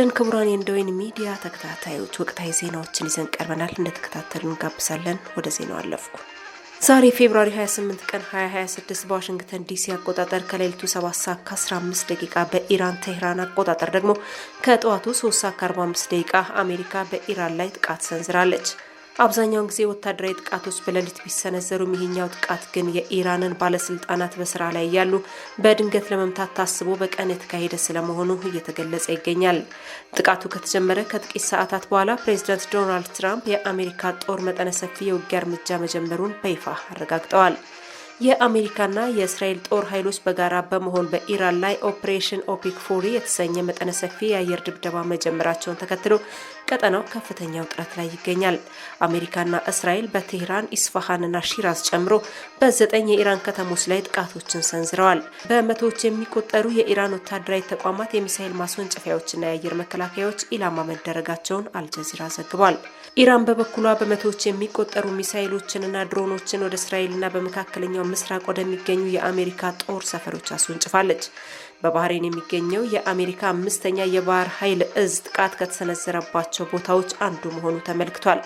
ይስጥልን ክቡራን የእንደወይን ሚዲያ ተከታታዮች፣ ወቅታዊ ዜናዎችን ይዘን ቀርበናል። እንደተከታተሉ እንጋብዛለን። ወደ ዜናው አለፍኩ። ዛሬ February 28 ቀን 2026 በዋሽንግተን ዲሲ አቆጣጠር ከሌሊቱ 7 ሰዓት ከ15 ደቂቃ፣ በኢራን ቴህራን አቆጣጠር ደግሞ ከጠዋቱ 3 ሰዓት ከ45 ደቂቃ አሜሪካ በኢራን ላይ ጥቃት ሰንዝራለች። አብዛኛውን ጊዜ ወታደራዊ ጥቃቶች በሌሊት ቢሰነዘሩም ይሄኛው ጥቃት ግን የኢራንን ባለስልጣናት በስራ ላይ እያሉ በድንገት ለመምታት ታስቦ በቀን የተካሄደ ስለመሆኑ እየተገለጸ ይገኛል። ጥቃቱ ከተጀመረ ከጥቂት ሰዓታት በኋላ ፕሬዚዳንት ዶናልድ ትራምፕ የአሜሪካ ጦር መጠነ ሰፊ የውጊያ እርምጃ መጀመሩን በይፋ አረጋግጠዋል። የአሜሪካና የእስራኤል ጦር ኃይሎች በጋራ በመሆን በኢራን ላይ Operation Epic Fury የተሰኘ መጠነ ሰፊ የአየር ድብደባ መጀመራቸውን ተከትሎ ቀጠናው ከፍተኛ ውጥረት ላይ ይገኛል። አሜሪካና እስራኤል በቴህራን፣ ኢስፋሃንና ሺራዝ ጨምሮ በዘጠኝ የኢራን ከተሞች ላይ ጥቃቶችን ሰንዝረዋል። በመቶዎች የሚቆጠሩ የኢራን ወታደራዊ ተቋማት፣ የሚሳኤል ማስወንጨፊያዎችና የአየር መከላከያዎች ኢላማ መደረጋቸውን አልጀዚራ ዘግቧል። ኢራን በበኩሏ በመቶዎች የሚቆጠሩ ሚሳኤሎችንና ድሮኖችን ወደ እስራኤልና በመካከለኛው ምስራቅ ወደሚገኙ የአሜሪካ ጦር ሰፈሮች አስወንጭፋለች። በባህሬን የሚገኘው የአሜሪካ አምስተኛ የባህር ኃይል እዝ ጥቃት ከተሰነዘረባቸው ቦታዎች አንዱ መሆኑ ተመልክቷል።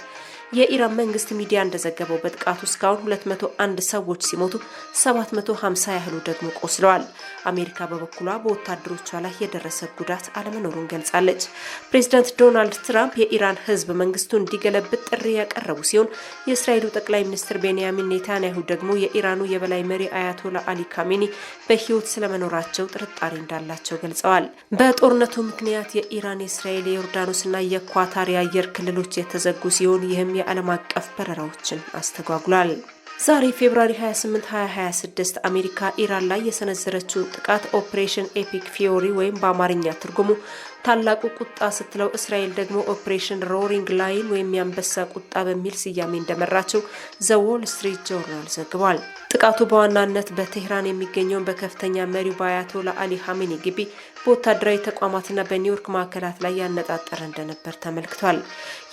የኢራን መንግስት ሚዲያ እንደዘገበው በጥቃቱ እስካሁን 201 ሰዎች ሲሞቱ 750 ያህሉ ደግሞ ቆስለዋል። አሜሪካ በበኩሏ በወታደሮቿ ላይ የደረሰ ጉዳት አለመኖሩን ገልጻለች። ፕሬዚዳንት ዶናልድ ትራምፕ የኢራን ሕዝብ መንግስቱን እንዲገለብጥ ጥሪ ያቀረቡ ሲሆን፣ የእስራኤሉ ጠቅላይ ሚኒስትር ቤንያሚን ኔታንያሁ ደግሞ የኢራኑ የበላይ መሪ አያቶላ አሊ ካሜኒ በሕይወት ስለመኖራቸው ጥርጣሬ እንዳላቸው ገልጸዋል። በጦርነቱ ምክንያት የኢራን፣ የእስራኤል፣ የዮርዳኖስና የኳታር የአየር ክልሎች የተዘጉ ሲሆን ይህም የዓለም አቀፍ በረራዎችን አስተጓጉሏል። ዛሬ February 28 2026 አሜሪካ ኢራን ላይ የሰነዘረችውን ጥቃት Operation Epic Fury ወይም በአማርኛ ትርጉሙ ታላቁ ቁጣ ስትለው፣ እስራኤል ደግሞ Operation Roaring Lion ወይም የአንበሳ ቁጣ በሚል ስያሜ እንደመራቸው ዘ ዎል ስትሪት ጆርናል ዘግቧል። ጥቃቱ በዋናነት በቴህራን የሚገኘውን በከፍተኛ መሪው በአያቶላ አሊ ኻሜኒ ግቢ፣ በወታደራዊ ተቋማትና በኒውክለር ማዕከላት ላይ ያነጣጠረ እንደነበር ተመልክቷል።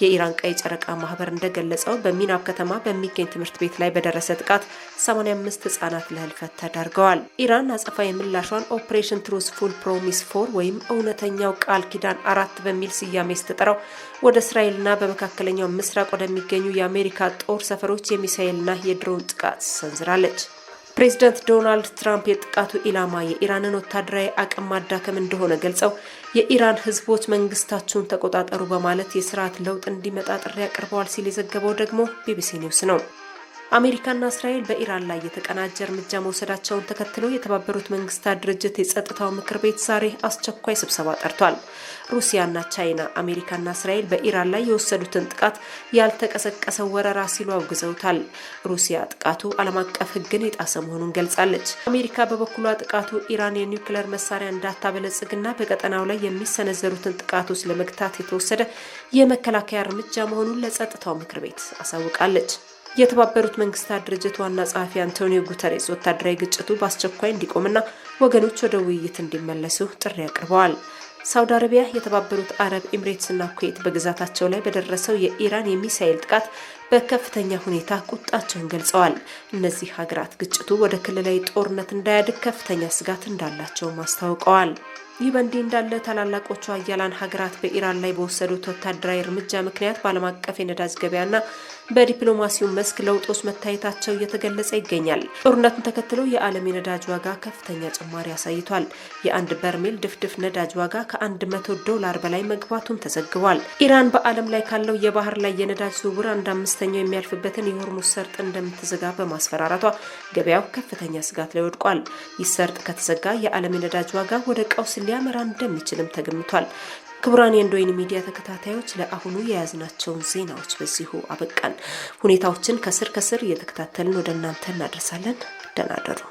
የኢራን ቀይ ጨረቃ ማህበር እንደገለጸው በሚናብ ከተማ በሚገኝ ትምህርት ቤት ላይ በደረሰ ጥቃት 85 ህጻናት ለህልፈት ተዳርገዋል። ኢራን አጸፋዊ ምላሿን Operation Truthful Promise 4 ወይም እውነተኛው ቃል ኪዳን 4 በሚል ስያሜ ስትጠራው፣ ወደ እስራኤልና በመካከለኛው ምስራቅ ወደሚገኙ የአሜሪካ ጦር ሰፈሮች የሚሳኤልና የድሮን ጥቃት ሰንዝራለች። ፕሬዚዳንት ዶናልድ ትራምፕ የጥቃቱ ኢላማ የኢራንን ወታደራዊ አቅም ማዳከም እንደሆነ ገልጸው፣ የኢራን ህዝቦች መንግስታችሁን ተቆጣጠሩ በማለት የስርዓት ለውጥ እንዲመጣ ጥሪ አቅርበዋል ሲል የዘገበው ደግሞ ቢቢሲ ኒውስ ነው። አሜሪካና እስራኤል በኢራን ላይ የተቀናጀ እርምጃ መውሰዳቸውን ተከትሎ የተባበሩት መንግስታት ድርጅት የጸጥታው ምክር ቤት ዛሬ አስቸኳይ ስብሰባ ጠርቷል። ሩሲያና ቻይና አሜሪካና እስራኤል በኢራን ላይ የወሰዱትን ጥቃት ያልተቀሰቀሰ ወረራ ሲሉ አውግዘውታል። ሩሲያ ጥቃቱ ዓለም አቀፍ ሕግን የጣሰ መሆኑን ገልጻለች። አሜሪካ በበኩሏ ጥቃቱ ኢራን የኒውክሌር መሳሪያ እንዳታበለጽግና በቀጠናው ላይ የሚሰነዘሩትን ጥቃቶች ለመግታት የተወሰደ የመከላከያ እርምጃ መሆኑን ለጸጥታው ምክር ቤት አሳውቃለች። የተባበሩት መንግስታት ድርጅት ዋና ጸሐፊ አንቶኒዮ ጉተሬስ ወታደራዊ ግጭቱ በአስቸኳይ እንዲቆምና ወገኖች ወደ ውይይት እንዲመለሱ ጥሪ አቅርበዋል። ሳውዲ አረቢያ፣ የተባበሩት አረብ ኤምሬትስና ኩዌት በግዛታቸው ላይ በደረሰው የኢራን የሚሳኤል ጥቃት በከፍተኛ ሁኔታ ቁጣቸውን ገልጸዋል። እነዚህ ሀገራት ግጭቱ ወደ ክልላዊ ጦርነት እንዳያድግ ከፍተኛ ስጋት እንዳላቸውም አስታውቀዋል። ይህ በእንዲህ እንዳለ ታላላቆቹ ሀያላን ሀገራት በኢራን ላይ በወሰዱት ወታደራዊ እርምጃ ምክንያት በዓለም አቀፍ የነዳጅ ገበያና በዲፕሎማሲው መስክ ለውጦች መታየታቸው እየተገለጸ ይገኛል። ጦርነቱን ተከትሎ የዓለም የነዳጅ ዋጋ ከፍተኛ ጭማሪ አሳይቷል። የአንድ በርሜል ድፍድፍ ነዳጅ ዋጋ ከ100 ዶላር በላይ መግባቱም ተዘግቧል። ኢራን በዓለም ላይ ካለው የባህር ላይ የነዳጅ ዝውውር አንድ አምስተኛው የሚያልፍበትን የሆርሙዝ ሰርጥ እንደምትዘጋ በማስፈራራቷ ገበያው ከፍተኛ ስጋት ላይ ወድቋል። ይህ ሰርጥ ከተዘጋ የዓለም የነዳጅ ዋጋ ወደ ቀውስ ሊያመራ እንደሚችልም ተገምቷል። ክቡራን የእንዶይን ሚዲያ ተከታታዮች፣ ለአሁኑ የያዝናቸውን ዜናዎች በዚሁ አበቃን። ሁኔታዎችን ከስር ከስር እየተከታተልን ወደ እናንተ እናደርሳለን። ደህና እደሩ።